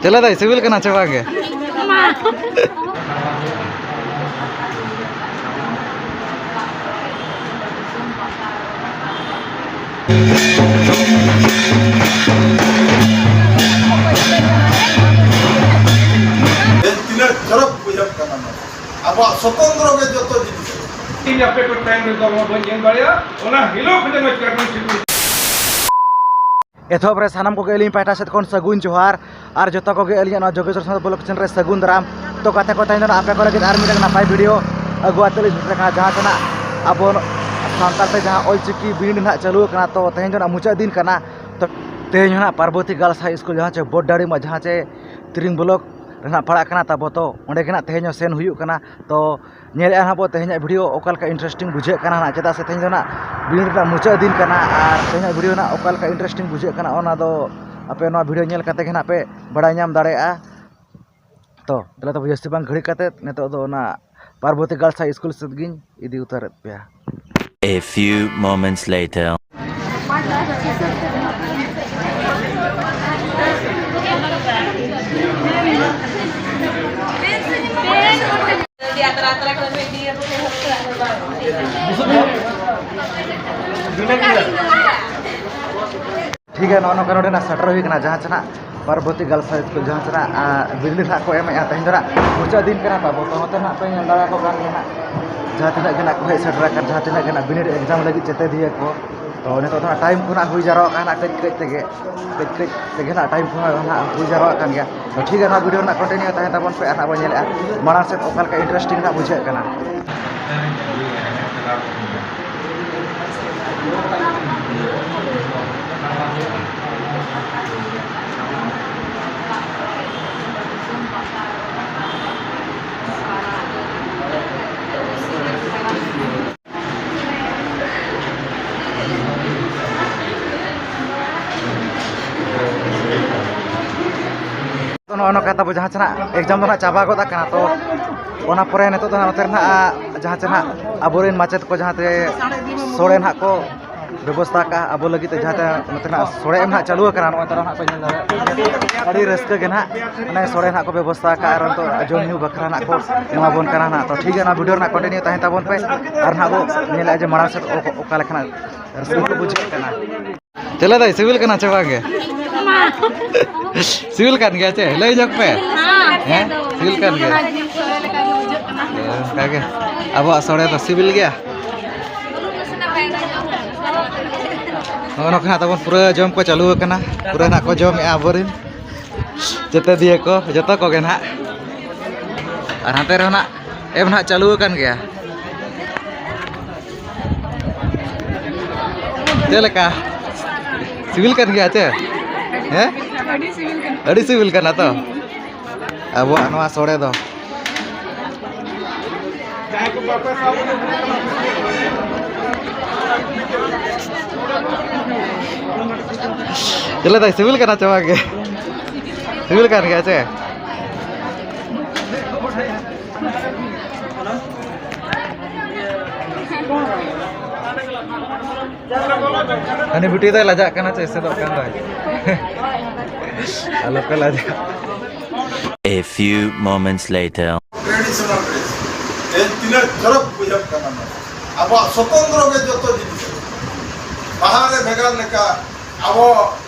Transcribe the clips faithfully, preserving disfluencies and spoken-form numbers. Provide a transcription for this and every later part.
ᱪᱮᱫ ᱞᱮᱠᱟ ᱫᱟᱭ, ᱥᱤᱵᱤᱞ ᱠᱟᱱᱟ ᱪᱮ ᱵᱟᱝ ᱜᱮ? ᱛᱤᱱᱟᱹᱜ ᱪᱚᱨᱚᱠ ᱵᱩᱡᱷᱟᱹᱜ ᱠᱟᱱᱟ ᱱᱚᱣᱟ᱾ ᱟᱵᱚᱣᱟᱜ ᱥᱚᱛᱚᱱᱛᱨᱚ ᱜᱮ ᱡᱚᱛᱚ ᱡᱤᱱᱤᱥ᱾ ᱤᱧ ᱟᱯᱮ ᱠᱚ ᱛᱟᱭᱚᱢ ᱨᱮᱫᱚ ᱵᱟᱹᱧ ᱧᱮᱞ ᱫᱟᱲᱮᱭᱟᱜᱼᱟ, ᱚᱱᱟ ᱦᱤᱞᱳᱜ ᱠᱷᱚᱱ ᱱᱚᱣᱟ ᱪᱟᱠᱨᱤ ᱪᱷᱩᱴᱤ᱾ ᱮᱛᱚᱦᱚᱵ ᱨᱮ ᱥᱟᱱᱟᱢ ᱠᱚᱜᱮ ᱟᱹᱞᱤᱧ ᱯᱟᱦᱴᱟ ᱥᱮᱫ ᱠᱷᱚᱱ ᱥᱟᱹᱜᱩᱱ ᱡᱚᱦᱟᱨ ᱟᱨ ᱡᱚᱛᱚ ᱠᱚᱜᱮ ᱟᱹᱞᱤᱧᱟᱜ ᱱᱚᱣᱟ ᱡᱳᱜᱮᱥᱣᱚᱨ ᱥᱟᱶᱛᱟ ᱵᱞᱚᱜ ᱪᱮᱱᱮᱞ ᱨᱮ ᱥᱟᱹᱜᱩᱱ ᱫᱟᱨᱟᱢ᱾ ᱛᱚ ᱜᱟᱛᱮ ᱠᱚ, ᱛᱮᱦᱮᱧ ᱫᱚ ᱱᱟᱜ ᱟᱯᱮ ᱠᱚ ᱞᱟᱹᱜᱤᱫ ᱟᱨ ᱢᱤᱫᱴᱟᱝ ᱱᱟᱯᱟᱭ ᱵᱷᱤᱰᱤᱭᱳ ᱟᱹᱜᱩ ᱟᱛᱮ ᱞᱤᱧ ᱥᱮᱴᱮᱨ ᱟᱠᱟᱱᱟ, ᱡᱟᱦᱟᱸ ᱛᱮ ᱱᱟᱜ ᱟᱵᱚ ᱥᱟᱱᱛᱟᱲ ᱛᱮ ᱡᱟᱦᱟᱸ ᱚᱞ ᱪᱤᱠᱤ ᱵᱤᱱᱤᱰ ᱱᱟᱜ ᱪᱟᱹᱞᱩ ᱟᱠᱟᱱᱟ᱾ ᱛᱚ ᱛᱮᱦᱮᱧ ᱫᱚ ᱱᱟᱜ ᱢᱩᱪᱟᱹᱫ ᱫᱤᱱ ᱠᱟᱱᱟ᱾ ᱛᱚ ᱛᱮᱦᱮᱧ ᱦᱚᱸ ᱱᱟᱜ ᱯᱟᱨᱵᱚᱛᱤ ᱜᱟᱨᱞᱥ ᱦᱟᱭ ᱥᱠᱩᱞ, ᱡᱟᱦᱟᱸ ᱪᱮ ᱵᱳᱰᱰᱟᱨᱤᱢᱟ, ᱡᱟᱦᱟᱸ ᱪᱮ ᱛᱤᱨᱤᱝ ᱵᱞᱚᱠ ᱨᱮ ᱱᱟᱜ ᱯᱟᱲᱟᱜ ᱠᱟᱱᱟ ᱛᱟᱵᱚ, ᱛᱚ ᱚᱸᱰᱮ ᱜᱮ ᱱᱟᱜ ᱛᱮᱦᱮᱧ ᱦᱚᱸ ᱥᱮᱱ ᱦᱩᱭᱩᱜ ᱠᱟᱱᱟ᱾ ᱛᱚ ᱧᱮᱞᱮᱫᱼᱟ ᱱᱟᱜ ᱵᱚ ᱛᱮᱦᱮᱧᱟᱜ ᱵᱷᱤᱰᱤᱭᱳ ᱚᱠᱟ ᱞᱮᱠᱟ ᱤᱱᱴᱟᱨᱮᱥᱴᱤᱝ ᱵᱩᱡᱷᱟᱹᱜ ᱠᱟᱱᱟ ᱱᱟᱜ, ᱪᱮᱫᱟᱜ ᱥᱮ ᱛᱮᱦᱮᱧ ᱫᱚ ᱱᱟᱜ ᱵᱤᱱᱤᱰ ᱨᱮᱱᱟᱜ ᱢᱩᱪᱟᱹᱫ ᱫᱤᱱ ᱠᱟᱱᱟ᱾ ᱟᱨ ᱛᱮᱦᱮᱧᱟᱜ ᱵᱷᱤᱰᱤᱭᱳ ᱱᱟᱜ ᱚᱠᱟ ᱞᱮᱠᱟ ᱤᱱᱴᱟᱨᱮᱥᱴᱤᱝ ᱵᱩᱡᱷᱟᱹᱜ ᱠᱟᱱᱟ, ᱚᱱᱟ ᱫᱚ ᱟᱯᱮ ᱱᱚᱣᱟ ᱵᱷᱤᱰᱤᱭᱳ ᱧᱮᱞ ᱠᱟᱛᱮ ᱜᱮ ᱱᱟᱜ ᱯᱮ ᱵᱟᱲᱟᱭ ᱧᱟᱢ ᱫᱟᱲᱮᱭᱟᱜᱼᱟ᱾ ᱛᱚ ᱫᱮᱞᱟ ᱛᱚᱵᱮ ᱡᱟᱹᱥᱛᱤ ᱵᱟᱝ ᱜᱷᱟᱹᱲᱤ ᱠᱟᱛᱮ ᱱᱤᱛᱚᱜ ᱫᱚ ᱚᱱᱟ ᱯᱟᱨᱵᱚᱛᱤ ᱜᱟᱨᱞᱥ ᱦᱟᱭ ᱥᱠᱩᱞ ᱥᱮᱫ ᱜᱤᱧ ᱤᱫᱤ ᱩᱛᱟᱹᱨᱮᱫ ᱯᱮᱭᱟ᱾ A few moments later. ᱴᱷᱤᱠ ᱜᱮᱭᱟ, ᱱᱚᱜᱼᱚ ᱱᱚᱝᱠᱟ ᱱᱚᱰᱮᱱᱟᱜ ᱥᱮᱴᱮᱨ ᱦᱩᱭ ᱠᱟᱱᱟ, ᱡᱟᱦᱟᱸ ᱪᱮ ᱱᱟᱜ ᱯᱟᱨᱵᱚᱛᱤ ᱜᱟᱨᱞᱥ ᱦᱟᱭ ᱥᱠᱩᱞ, ᱡᱟᱦᱟᱸ ᱪᱮ ᱱᱟᱜ, ᱟᱸ, ᱵᱤᱞᱤ ᱱᱟᱜ ᱠᱚ ᱮᱢᱮᱜᱼᱟ᱾ ᱛᱮᱦᱮᱧ ᱫᱚ ᱱᱟᱜ ᱢᱩᱪᱟᱹᱫ ᱫᱤᱱ ᱠᱟᱱᱟ ᱛᱟᱵᱚ, ᱛᱚ ᱱᱚᱛᱮ ᱱᱟᱜ ᱯᱮ ᱧᱮᱞ ᱫᱟᱲᱮᱭᱟᱠᱚ ᱠᱟᱱ ᱜᱮᱭᱟ ᱱᱟᱜ, ᱡᱟᱦᱟᱸ ᱛᱤᱱᱟᱹᱜ ᱜᱮ ᱱᱟᱜ ᱠᱚ ᱦᱮᱡ ᱥᱮᱴᱮᱨ ᱟᱠᱟᱱ, ᱡᱟᱦᱟᱸ ᱛᱤᱱᱟᱹᱜ ᱜᱮ ᱱᱟᱜ ᱵᱤᱱᱤᱰ ᱮᱠᱡᱟᱢ ᱞᱟᱹᱜᱤᱫ ᱪᱮᱛᱮᱫᱤᱭᱟᱹ ᱠᱚ᱾ ᱛᱚ ᱱᱤᱛᱚᱜ ᱫᱚ ᱱᱟᱜ ᱴᱟᱭᱤᱢ ᱠᱚ ᱱᱟᱜ ᱦᱩᱭ ᱡᱟᱣᱨᱟᱜ ᱠᱟᱱᱟ ᱱᱟᱜ ᱠᱟᱹᱡ ᱠᱟᱹᱡ ᱛᱮᱜᱮ, ᱠᱟᱹᱡ ᱠᱟᱹᱡ ᱛᱮᱜᱮ ᱱᱟᱜ ᱴᱟᱭᱤᱢ ᱠᱚ ᱱᱟᱜ ᱦᱩᱭ ᱡᱟᱣᱨᱟᱜ ᱠᱟᱱ ᱜᱮᱭᱟ᱾ ᱛᱚ ᱴᱷᱤᱠ ᱜᱮᱭᱟ, ᱱᱚᱣᱟ ᱵᱷᱤᱰᱤᱭᱳ ᱨᱮᱱᱟᱜ ᱠᱚᱱᱴᱤᱱᱤᱭᱩ ᱛᱟᱦᱮᱱ ᱛᱟᱵᱚᱱ ᱯᱮ ᱟᱨ ᱱᱟᱜ ᱵᱚᱱ ᱧᱮᱞᱮᱜᱼᱟ ᱢᱟᱲᱟᱝ ᱥᱮᱫ ᱚᱠᱟ ᱞᱮᱠᱟ ᱤᱱᱴᱟᱨᱮᱥᱴᱤᱝ ᱱᱟᱜ ᱵᱩᱡᱷᱟᱹᱜ ᱠᱟᱱᱟ᱾ ᱛᱚ ᱱᱚᱜᱼᱚ ᱱᱚᱝᱠᱟ ᱛᱟᱵᱚ ᱡᱟᱦᱟᱸ ᱪᱮ ᱱᱟᱜ ᱮᱠᱡᱟᱢ ᱫᱚ ᱱᱟᱜ ᱪᱟᱵᱟ ᱜᱚᱫ ᱟᱠᱟᱱᱟ᱾ ᱛᱚ ᱚᱱᱟ ᱯᱚᱨᱮ ᱱᱤᱛᱚᱜ ᱫᱚ ᱱᱟᱜ ᱱᱚᱛᱮ ᱨᱮ ᱱᱟᱜ ᱡᱟᱦᱟᱸ ᱪᱮ ᱱᱟᱜ ᱟᱵᱚᱨᱮᱱ ᱢᱟᱪᱮᱫ ᱠᱚ ᱡᱟᱦᱟᱸ ᱛᱮ ᱥᱚᱲᱮ ᱱᱟᱜ ᱠᱚ ᱵᱮᱵᱚᱥᱛᱷᱟ ᱠᱟᱜᱼᱟ ᱟᱵᱚ ᱞᱟᱹᱜᱤᱫ ᱛᱮ, ᱡᱟᱦᱟᱸ ᱛᱮ ᱱᱚᱛᱮᱱᱟᱜ ᱥᱚᱲᱮ ᱮᱢ ᱱᱟᱦᱟᱜ ᱪᱟᱹᱞᱩ ᱟᱠᱟᱱᱟ᱾ ᱱᱚᱜᱼᱚᱭ ᱛᱚᱨᱟ ᱱᱟᱦᱟᱜ ᱯᱮ ᱧᱮᱞ ᱫᱟᱲᱮᱭᱟᱜ ᱠᱟᱱᱟ, ᱟᱹᱰᱤ ᱨᱟᱹᱥᱠᱟᱹ ᱜᱮ ᱱᱟᱦᱟᱜ ᱚᱱᱮ ᱥᱚᱲᱮ ᱱᱟᱦᱟᱜ ᱠᱚ ᱵᱮᱵᱚᱥᱛᱷᱟ ᱟᱠᱟᱫᱼᱟ ᱟᱨ ᱱᱤᱛᱚᱜ ᱡᱚᱢ ᱧᱩ ᱵᱟᱠᱷᱨᱟ ᱱᱟᱦᱟᱜ ᱠᱚ ᱮᱢᱟᱵᱚᱱ ᱠᱟᱱᱟ ᱱᱟᱦᱟᱜ᱾ ᱛᱚ ᱴᱷᱤᱠ ᱜᱮᱭᱟ, ᱚᱱᱟ ᱵᱷᱤᱰᱤᱭᱳ ᱨᱮᱱᱟᱜ ᱠᱚᱱᱴᱤᱱᱤᱣ ᱛᱟᱦᱮᱱ ᱛᱟᱵᱚᱱ ᱯᱮ ᱟᱨ ᱱᱟᱦᱟᱜ ᱵᱚ ᱧᱮᱞᱟ ᱡᱮ ᱢᱟᱲᱟᱝ ᱥᱮᱫ ᱚ- ᱚᱠᱟ ᱞᱮᱠᱟᱱᱟᱜ ᱨᱟᱹᱥᱠᱟᱹ ᱠᱚ ᱵᱩᱡᱷᱟᱹᱜ ᱠᱟᱱᱟ᱾ ᱪᱮᱫ ᱞᱮᱠᱟ ᱥᱤᱵᱤᱞ ᱠᱟᱱᱟ ᱪᱮ ᱵᱟᱝ ᱜᱮ? ᱥᱤᱵᱤᱞ ᱠᱟᱱ ᱜᱮᱭᱟ ᱪᱮ? ᱞᱟᱹᱭ ᱧᱚᱜ ᱯᱮ᱾ ᱦᱮᱸ, ᱥᱤᱵᱤᱞ ᱠᱟᱱ ᱜᱮᱭᱟ᱾ ᱚᱱᱠᱟ ᱜᱮ ᱟᱵᱚᱣᱟᱜ ᱥᱚᱲᱮ ᱫᱚ ᱥᱤᱵᱤᱞ ᱜᱮᱭᱟ᱾ ᱱᱚᱜᱼᱚ ᱱᱚᱝᱠᱟ ᱦᱟᱸᱜ ᱛᱟᱵᱚᱱ ᱯᱩᱨᱟᱹ ᱡᱚᱢ ᱠᱚ ᱪᱟᱹᱞᱩ ᱟᱠᱟᱱᱟ᱾ ᱯᱩᱨᱟᱹ ᱱᱟᱜ ᱠᱚ ᱡᱚᱢᱮᱜᱼᱟ ᱟᱵᱚᱨᱮᱱ ᱪᱮᱛᱮᱫᱤᱭᱟᱹ ᱠᱚ, ᱡᱚᱛᱚ ᱠᱚᱜᱮ ᱱᱟᱜ᱾ ᱟᱨ ᱦᱟᱱᱛᱮ ᱨᱮᱦᱚᱸ ᱱᱟᱜ ᱮᱢ ᱱᱟᱜ ᱪᱟᱹᱞᱩ ᱟᱠᱟᱱ ᱜᱮᱭᱟ᱾ ᱪᱮᱫ ᱞᱮᱠᱟ? ᱥᱤᱵᱤᱞ ᱠᱟᱱ ᱜᱮᱭᱟ ᱪᱮ? ᱦᱮᱸ? ᱟᱹᱰᱤ ᱥᱤᱵᱤᱞ ᱠᱟᱱᱟ ᱛᱚ ᱟᱵᱚᱣᱟᱜ ᱱᱚᱣᱟ ᱥᱚᱲᱮ ᱫᱚ᱾ ᱪᱮᱫ ᱞᱮᱠᱟ ᱥᱤᱵᱤᱞ ᱠᱟᱱᱟ ᱪᱮ ᱵᱟᱝ ᱜᱮ? ᱥᱤᱵᱤᱞ ᱠᱟᱱ ᱜᱮᱭᱟ ᱪᱮ? ᱦᱟᱹᱱᱤ ᱵᱤᱴᱤ ᱫᱚᱭ ᱞᱟᱡᱟᱜ ᱠᱟᱱᱟ ᱪᱮ, ᱮᱥᱮᱫᱚᱜ ᱠᱟᱱ ᱫᱚᱭ᱾ ᱟᱞᱚ ᱯᱮ ᱞᱟᱡᱟᱜ᱾ A few moments later. Traditional dress. ᱛᱮᱦᱮᱧ ᱛᱤᱱᱟᱹᱜ ᱪᱚᱨᱚᱠ ᱵᱩᱡᱷᱟᱹᱜ ᱠᱟᱱᱟ ᱱᱚᱣᱟ᱾ ᱟᱵᱚᱣᱟᱜ ᱥᱚᱛᱚᱱᱛᱨᱚ ᱜᱮ ᱡᱚᱛᱚ ᱡᱤᱱᱤᱥ᱾ ᱵᱟᱦᱟ ᱨᱮ ᱵᱷᱮᱜᱟᱨ ᱞᱮᱠᱟ, ᱟᱵᱚ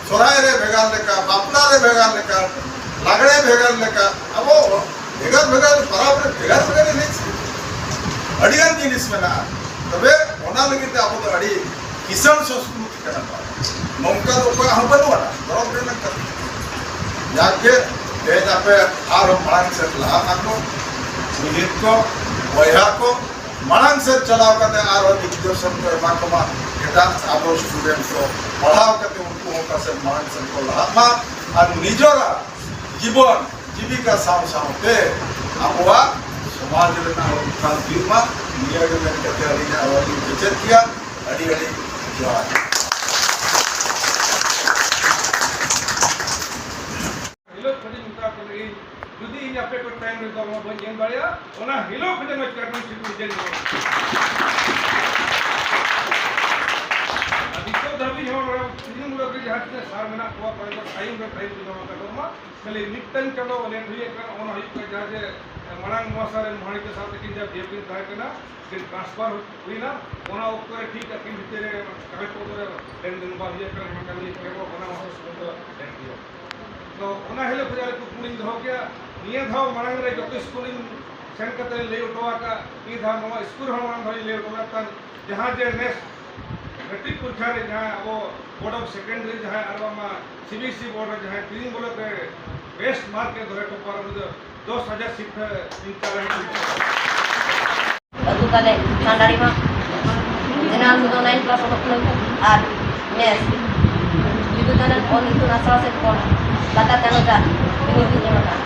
ᱥᱚᱨᱦᱟᱭ ᱨᱮ ᱵᱷᱮᱜᱟᱨ ᱞᱮᱠᱟ, ᱵᱟᱯᱞᱟ ᱨᱮ ᱵᱷᱮᱜᱟᱨ ᱞᱮᱠᱟ, ᱞᱟᱜᱽᱲᱮ ᱵᱷᱮᱜᱟᱨ ᱞᱮᱠᱟ, ᱟᱵᱚ ᱵᱷᱮᱜᱟᱨ ᱵᱷᱮᱜᱟᱨ ᱯᱚᱨᱚᱵᱽ ᱨᱮ ᱵᱷᱮᱜᱟᱨ ᱵᱷᱮᱜᱟᱨ ᱮᱱᱮᱡ ᱥᱮᱨᱮᱧ᱾ ᱟᱹᱰᱤᱜᱟᱱ ᱡᱤᱱᱤᱥ ᱢᱮᱱᱟᱜᱼᱟ᱾ ᱛᱚᱵᱮ ᱚᱱᱟ ᱞᱟᱹᱜᱤᱫ ᱛᱮ ᱟᱵᱚ ᱫᱚ ᱟᱹᱰᱤ ᱠᱤᱥᱟᱹᱬ ᱥᱚᱸᱥᱠᱨᱤᱛᱤ ᱠᱟᱱᱟ ᱵᱚᱱ᱾ ᱱᱚᱝᱠᱟ ᱫᱚ ᱚᱠᱚᱭᱟᱜ ᱦᱚᱸ ᱵᱟᱹᱱᱩᱜ ᱟᱱᱟ ᱫᱷᱚᱨᱚᱢ ᱨᱮᱱᱟᱜ ᱠᱟᱛᱷᱟ᱾ ᱡᱟᱠᱮ ᱛᱮᱦᱮᱧ ᱟᱯᱮ ᱟᱨᱦᱚᱸ ᱢᱟᱲᱟᱝ ᱥᱮᱫ ᱞᱟᱦᱟᱜ ᱟᱠᱚ, ᱢᱤᱫ ᱠᱚ, ᱵᱚᱭᱦᱟ ᱠᱚ, ᱢᱟᱲᱟᱝ ᱥᱮᱫ ᱪᱟᱞᱟᱣ ᱠᱟᱛᱮ ᱟᱨᱦᱚᱸ ᱫᱤᱜᱽᱫᱚᱨᱥᱚᱱ ᱠᱚ ᱮᱢᱟ ᱠᱚᱢᱟ, ᱮᱴᱟᱜ ᱟᱵᱚ ᱥᱴᱩᱰᱮᱱᱴ ᱠᱚ ᱯᱟᱲᱦᱟᱣ ᱠᱟᱛᱮ ᱩᱱᱠᱩ ᱦᱚᱸ ᱚᱠᱟ ᱥᱮᱫ ᱢᱟᱲᱟᱝ ᱥᱮᱫ ᱠᱚ ᱞᱟᱦᱟᱜ ᱢᱟ ᱟᱨ ᱱᱤᱡᱚᱨᱟᱜ ᱡᱤᱵᱚᱱ ᱡᱤᱵᱤᱠᱟ ᱥᱟᱶ ᱥᱟᱶᱛᱮ ᱟᱵᱚᱣᱟᱜ ᱥᱚᱢᱟᱡᱽ ᱨᱮᱱᱟᱜ ᱦᱚᱸ ᱩᱛᱱᱟᱹᱣ ᱦᱩᱭᱩᱜ ᱢᱟ᱾ ᱱᱤᱭᱟᱹ ᱜᱮ ᱢᱮᱱ ᱠᱟᱛᱮ ᱟᱹᱞᱤᱧᱟᱜ ᱨᱚᱲ ᱞᱤᱧ ᱠᱮᱪᱮᱫ ᱠᱮᱭᱟ᱾ ᱟᱹᱰᱤ ᱟᱹᱰᱤ ᱡᱚᱦᱟᱨ᱾ ᱦᱤᱞᱳᱜ ᱠᱷᱚᱱᱤᱧ ᱢᱮᱛᱟ ᱠᱚ ᱞᱟᱹᱜᱤᱫ, ᱡᱩᱫᱤ ᱤᱧ ᱟᱯᱮ ᱠᱚ ᱴᱟᱭᱤᱢ ᱨᱮ ᱫᱚ ᱵᱟᱹᱧ ᱮᱢ ᱫᱟᱲᱮᱭᱟᱜᱼᱟ, ᱚᱱᱟ ᱦᱤᱞᱳᱜ ᱠᱷᱚᱱ ᱱᱚᱣᱟ ᱪᱟᱴᱚᱱ ᱥᱤᱴ ᱤᱧ ᱪᱮᱧᱡᱽ ᱠᱚᱣᱟ᱾ ᱫᱷᱟᱹᱵᱤᱡ ᱦᱚᱸ ᱱᱚᱰᱮ ᱛᱤᱨᱤᱧ ᱢᱩᱞᱚᱠ ᱨᱮ ᱡᱟᱦᱟᱸ ᱛᱤᱱᱟᱹᱜ ᱥᱟᱨ ᱢᱮᱱᱟᱜ ᱠᱚᱣᱟ, ᱠᱚᱭᱮᱠ ᱴᱟᱭᱤᱢ ᱨᱮ ᱴᱟᱭᱤᱢ ᱠᱚ ᱧᱟᱢ ᱟᱠᱟᱫ ᱢᱟ᱾ ᱠᱷᱟᱹᱞᱤ ᱢᱤᱫᱴᱟᱝ ᱪᱟᱸᱫᱚ ᱞᱮᱴ ᱦᱩᱭ ᱟᱠᱟᱱᱟ, ᱚᱱᱟ ᱦᱩᱭᱩᱜ ᱠᱟᱱᱟ ᱡᱟᱦᱟᱸ ᱡᱮ ᱢᱟᱲᱟᱝ ᱢᱚᱦᱟᱥᱚᱭ ᱨᱮᱱ ᱢᱚᱦᱟᱲᱤ ᱠᱚ ᱥᱟᱶ ᱛᱟᱹᱠᱤᱱ ᱡᱟᱦᱟᱸ ᱵᱤᱭᱮᱯ ᱠᱤᱱ ᱛᱟᱦᱮᱸ ᱠᱟᱱᱟ, ᱠᱤᱱ ᱴᱨᱟᱱᱥᱯᱷᱟᱨ ᱦᱩᱭᱱᱟ, ᱚᱱᱟ ᱚᱠᱛᱚ ᱨᱮ ᱴᱷᱤᱠ ᱟᱹᱠᱤᱱ ᱵᱷᱤᱛᱤᱨ ᱨᱮ ᱠᱟᱜᱚᱡᱽ ᱯᱚᱛᱨᱚ ᱨᱮ ᱞᱮᱱᱫᱮᱱ ᱵᱟᱝ ᱦᱩᱭ ᱟᱠᱟᱱᱟ, ᱚᱱᱟ ᱠᱟᱹᱢᱤ ᱠᱚᱨᱮ ᱚᱱᱟ ᱢᱚᱦᱟᱥᱚᱭ ᱥᱚᱢᱚᱭ ᱫᱚ ᱞᱮᱴ ᱦᱩᱭᱩᱜᱼᱟ᱾ ᱛᱚ ᱚᱱᱟ ᱦᱤᱞᱳᱜ ᱠᱷᱚᱱ ᱟᱞᱮ ᱠᱩᱠᱢᱩ ᱞᱤᱧ ᱫᱚᱦᱚ ᱠᱮᱭᱟ, ᱱᱤᱭᱟᱹ ᱫᱷᱟᱣ ᱢᱟᱲᱟᱝ ᱨᱮ ᱡᱚᱛᱚ ᱥᱠᱩᱞ ᱤᱧ ᱥᱮᱱ ᱠᱟᱛᱮ ᱞᱤᱧ ᱞᱟᱹᱭ ᱦᱚᱴᱚ ᱟᱠᱟᱫ, ᱱᱤᱭᱟᱹ ᱫᱷᱟᱣ ᱱᱚᱣᱟ ᱥᱠᱩᱞ ᱨᱮᱦᱚᱸ ᱢᱟᱲᱟᱝ ᱫᱷᱟᱣ ᱤᱧ ᱞᱟᱹᱭ ᱦᱚᱴᱚ ᱟᱠᱟᱫ ᱛᱟᱦᱮᱸᱫ, ᱡᱟᱦᱟᱸ ᱡᱮ ᱱᱮᱥ ᱢᱮᱴᱨᱤᱠ ᱯᱚᱨᱤᱠᱠᱷᱟ ᱨᱮ ᱡᱟᱦᱟᱸ ᱟᱵᱚ ᱵᱳᱨᱰ ᱚᱯᱷ ᱥᱮᱠᱮᱱᱰᱟᱨᱤ ᱡᱟᱦᱟᱸᱭ ᱟᱨ ᱵᱟᱝᱢᱟ C B S E board ᱨᱮ ᱡᱟᱦᱟᱸᱭ ᱛᱤᱨᱤᱧ ᱵᱚᱞᱚᱠ ᱨᱮ ᱵᱮᱥᱴ ᱢᱟᱨᱠ ᱮ ᱫᱚᱦᱚᱭ ᱴᱚᱯᱟᱨ, ᱩᱱᱤ ᱫᱚ ᱫᱚᱥ ᱦᱟᱡᱟᱨ ᱥᱤᱨᱯᱷᱟᱹ ᱤᱧ ᱪᱟᱞᱟᱣ ᱦᱚᱪᱚ ᱠᱮᱫᱟ᱾ ᱟᱹᱜᱩ ᱠᱟᱞᱮ ᱥᱟᱱᱰᱟᱲᱤ ᱢᱟ ᱡᱮᱱᱟᱨᱮᱞ ᱫᱚ ᱱᱟᱭᱤᱱ ᱠᱞᱟᱥ ᱚᱰᱚᱠ ᱠᱷᱚᱱ ᱟᱨ ᱢᱮᱥ ᱵᱤᱫᱩ ᱪᱟᱸᱫᱟᱱ ᱚᱞ ᱤᱛᱩᱱ ᱟᱥᱲᱟ ᱥᱮᱫ ᱠᱷᱚᱱ ᱞᱟᱛᱟᱨ ᱪᱟᱱᱟᱪ ᱟᱜ ᱵᱤᱱᱤᱰ ᱞᱤᱧ ᱮᱢ ᱟᱠᱟᱫᱼᱟ᱾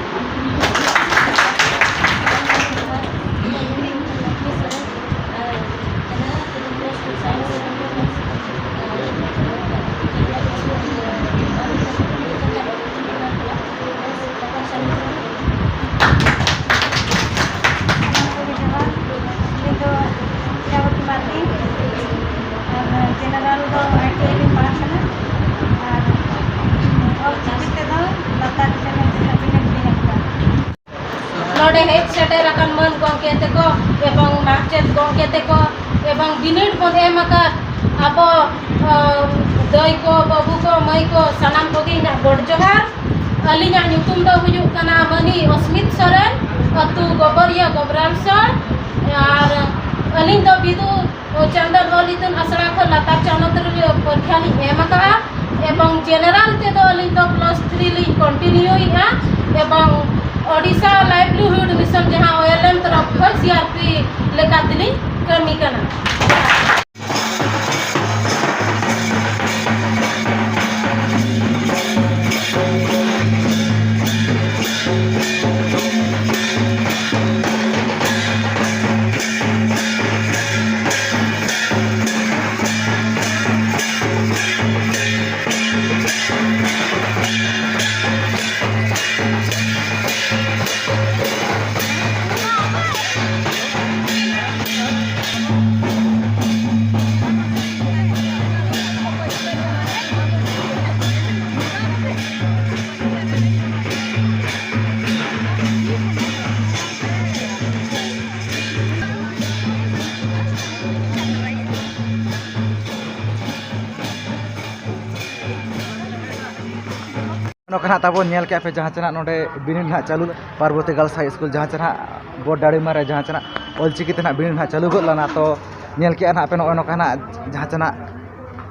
ᱡᱮᱱᱟᱨᱮᱞ ᱫᱚ ᱟᱭ ᱴᱤ ᱟᱭ ᱞᱤᱧ ᱯᱟᱲᱦᱟᱜ ᱠᱟᱱᱟ ᱟᱨ ᱚᱞ ᱪᱤᱠᱤ ᱛᱮᱫᱚ ᱞᱟᱛᱟᱨ ᱪᱟᱱᱟᱪ ᱨᱮᱱᱟᱜ ᱵᱤᱱᱤᱰ ᱞᱤᱧ ᱮᱢ ᱠᱟᱜᱼᱟ᱾ ᱱᱚᱰᱮ ᱦᱮᱡ ᱥᱮᱴᱮᱨ ᱟᱠᱟᱱ ᱢᱟᱹᱱ ᱜᱚᱢᱠᱮ ᱛᱮᱠᱚ ᱮᱵᱚᱝ ᱢᱟᱪᱮᱛ ᱜᱚᱢᱠᱮ ᱛᱮᱠᱚ ᱮᱵᱚᱝ ᱵᱤᱱᱤᱰ ᱵᱚᱱ ᱮᱢ ᱟᱠᱟᱫ ᱟᱵᱚ, ᱚ, ᱫᱟᱹᱭ ᱠᱚ, ᱵᱟᱹᱵᱩ ᱠᱚ, ᱢᱟᱹᱭ ᱠᱚ, ᱥᱟᱱᱟᱢ ᱠᱚᱜᱮ ᱤᱧᱟᱹᱜ ᱜᱚᱰ ᱡᱚᱦᱟᱨ᱾ ᱟᱹᱞᱤᱧᱟᱜ ᱧᱩᱛᱩᱢ ᱫᱚ ᱦᱩᱭᱩᱜ ᱠᱟᱱᱟ ᱢᱟᱹᱱᱤ ᱚᱥᱢᱤᱛ ᱥᱚᱨᱮᱱ, ᱟᱹᱛᱩ ᱜᱚᱵᱚᱨᱤᱭᱟᱹ ᱜᱚᱵᱨᱟᱞᱥᱚᱲ᱾ ᱟᱨ ᱟᱹᱞᱤᱧ ᱫᱚ ᱵᱤᱫᱩ ᱪᱟᱸᱫᱟᱱ ᱚᱞ ᱤᱛᱩᱱ ᱟᱥᱲᱟ ᱠᱷᱚᱱ ᱞᱟᱛᱟᱨ ᱪᱟᱱᱟᱪ ᱨᱮ ᱯᱚᱨᱤᱠᱠᱷᱟ ᱞᱤᱧ ᱮᱢ ᱟᱠᱟᱫᱼᱟ ᱮᱵᱚᱝ ᱡᱮᱱᱟᱨᱟᱞ ᱛᱮᱫᱚ ᱟᱹᱞᱤᱧ ᱫᱚ ᱯᱞᱟᱥ ᱛᱷᱨᱤ ᱞᱤᱧ ᱠᱚᱱᱴᱤᱱᱤᱭᱩᱭᱮᱫᱼᱟ ᱮᱵᱚᱝ ᱳᱰᱤᱥᱟ ᱞᱟᱭᱤᱵᱷᱞᱤᱦᱩᱰ ᱢᱤᱥᱚᱱ ᱡᱟᱦᱟᱸ ᱳ ᱮᱞ ᱮᱢ ᱛᱚᱨᱚᱯ ᱠᱷᱚᱱ ᱥᱤ ᱟᱨ ᱯᱤ ᱞᱮᱠᱟ ᱛᱮᱞᱤᱧ ᱠᱟᱹᱢᱤ ᱠᱟᱱᱟ᱾ ᱠᱟᱱᱟ ᱛᱟᱵᱚᱱ, ᱧᱮᱞ ᱠᱮᱜᱼᱟ ᱯᱮ ᱡᱟᱦᱟᱸ ᱪᱮ ᱱᱟᱜ ᱱᱚᱰᱮ ᱵᱤᱱᱤᱰ ᱱᱟᱦᱟᱜ ᱪᱟᱹᱞᱩ, ᱯᱟᱨᱵᱚᱛᱤ ᱜᱟᱨᱞᱥ ᱦᱟᱭ ᱥᱠᱩᱞ ᱡᱟᱦᱟᱸ ᱪᱮ ᱱᱟᱜ ᱵᱳᱨᱰ ᱰᱟᱲᱤᱢᱟ ᱨᱮ ᱡᱟᱦᱟᱸ ᱪᱮ ᱱᱟᱜ ᱚᱞᱪᱤᱠᱤ ᱛᱮ ᱱᱟᱜ ᱵᱤᱱᱤᱰ ᱱᱟᱦᱟᱜ ᱪᱟᱹᱞᱩ ᱜᱚᱫ ᱞᱮᱱᱟ᱾ ᱛᱚ ᱧᱮᱞ ᱠᱮᱜᱼᱟ ᱱᱟᱜ ᱯᱮ ᱱᱚᱜᱼᱚᱭ ᱱᱚᱝᱠᱟ ᱱᱟᱜ ᱡᱟᱦᱟᱸ ᱪᱮ ᱱᱟᱜ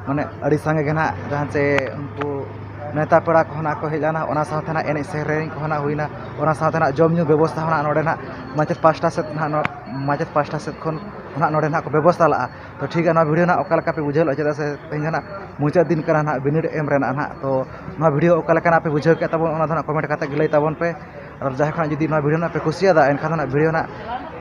ᱢᱟᱱᱮ ᱟᱹᱰᱤ ᱥᱟᱸᱜᱮ ᱜᱮ ᱱᱟᱜ ᱡᱟᱦᱟᱸ ᱪᱮ ᱩᱱᱠᱩ ᱱᱮᱣᱛᱟ ᱯᱮᱲᱟ ᱠᱚᱦᱚᱸ ᱱᱟᱜ ᱠᱚ ᱦᱮᱡ ᱞᱮᱱᱟ, ᱚᱱᱟ ᱥᱟᱶᱛᱮ ᱱᱟᱜ ᱮᱱᱮᱡ ᱥᱮᱨᱮᱧ ᱠᱚᱦᱚᱸ ᱱᱟᱜ ᱦᱩᱭᱱᱟ, ᱚᱱᱟ ᱥᱟᱶᱛᱮ ᱱᱟᱜ ᱡᱚᱢ ᱧᱩ ᱵᱮᱵᱚᱥᱛᱷᱟ ᱦᱚᱸ ᱱᱟᱜ ᱱᱚᱰᱮ ᱱᱟᱜ ᱢᱟᱪᱮᱫ ᱯᱟᱥᱴᱟ ᱥᱮᱫ ᱱᱟᱜ ᱱᱚ-, ᱢᱟᱪᱮᱫ ᱯᱟᱥᱴᱟ ᱥᱮᱫ ᱠᱷᱚᱱ ᱱᱟᱜ ᱱᱚᱰᱮ ᱱᱟᱜ ᱠᱚ ᱵᱮᱵᱚᱥᱛᱷᱟ ᱞᱟᱜᱼᱟ᱾ ᱛᱚ ᱴᱷᱤᱠ ᱜᱮᱭᱟ, ᱱᱚᱣᱟ ᱵᱷᱤᱰᱤᱭᱳ ᱱᱟᱜ ᱚᱠᱟ ᱞᱮᱠᱟ ᱯᱮ ᱵᱩᱡᱷᱟᱹᱣ ᱞᱮᱫᱼᱟ, ᱪᱮᱫᱟᱜ ᱥᱮ ᱛᱮᱦᱮᱧ ᱫᱚ ᱱᱟᱜ ᱢᱩᱪᱟᱹᱫ ᱫᱤᱱ ᱠᱟᱱᱟ ᱱᱟᱜ ᱵᱤᱱᱤᱰ ᱮᱢ ᱨᱮᱱᱟᱜ ᱱᱟᱜ᱾ ᱛᱚ ᱱᱚᱣᱟ ᱵᱷᱤᱰᱤᱭᱳ ᱚᱠᱟ ᱞᱮᱠᱟᱱᱟᱜ ᱯᱮ ᱵᱩᱡᱷᱟᱹᱣ ᱠᱮᱫ ᱛᱟᱵᱚᱱ, ᱚᱱᱟ ᱫᱚ ᱱᱟᱜ ᱠᱚᱢᱮᱱᱴ ᱠᱟᱛᱮ ᱜᱮ ᱞᱟᱹᱭ ᱛᱟᱵᱚᱱ ᱯᱮ᱾ ᱟᱨ ᱡᱟᱦᱟᱸᱭ ᱠᱷᱚᱱᱟᱜ ᱡᱩᱫᱤ ᱱᱚᱣᱟ ᱵᱷᱤᱰᱤᱭᱳ ᱱᱟᱜ ᱯᱮ ᱠᱩᱥᱤᱭᱟᱫᱟ, ᱮᱱᱠᱷᱟᱱ ᱫᱚ ᱱᱟᱜ ᱵᱷᱤᱰᱤᱭᱳ ᱱᱟᱜ,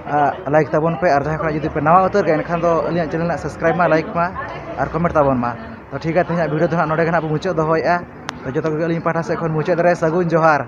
ᱟ, ᱞᱟᱭᱤᱠ ᱛᱟᱵᱚᱱ ᱯᱮ᱾ ᱟᱨ ᱡᱟᱦᱟᱸᱭ ᱠᱷᱚᱱᱟᱜ ᱡᱩᱫᱤ ᱯᱮ ᱱᱟᱣᱟ ᱩᱛᱟᱹᱨ ᱜᱮᱭᱟ, ᱮᱱᱠᱷᱟᱱ ᱫᱚ ᱟᱹᱞᱤᱧᱟᱜ ᱪᱮᱱᱮᱞ ᱱᱟᱜ ᱥᱟᱵᱥᱠᱨᱟᱭᱤᱵᱽ ᱢᱟ, ᱞᱟᱭᱤᱠ ᱢᱟ ᱟᱨ ᱠᱚᱢᱮᱱᱴ ᱛᱟᱵᱚᱱ ᱢᱟ᱾ ᱛᱚ ᱴᱷᱤᱠ ᱜᱮᱭᱟ, ᱛᱮᱦᱮᱧᱟᱜ ᱵᱷᱤᱰᱤᱭᱳ ᱫᱚ ᱱᱟᱜ ᱱᱚᱰᱮ ᱜᱮ ᱱᱟᱜ ᱵᱚᱱ ᱢᱩᱪᱟᱹᱫ ᱫᱚᱦᱚᱭᱮᱫᱼᱟ᱾ ᱛᱚ ᱡᱚᱛᱚ ᱠᱚᱜᱮ ᱟᱹᱞᱤᱧ ᱯᱟᱦᱴᱟ ᱥᱮᱫ ᱠᱷᱚᱱ ᱢᱩᱪᱟᱹᱫ ᱨᱮ ᱥᱟᱹᱜᱩᱱ ᱡᱚᱦᱟᱨ᱾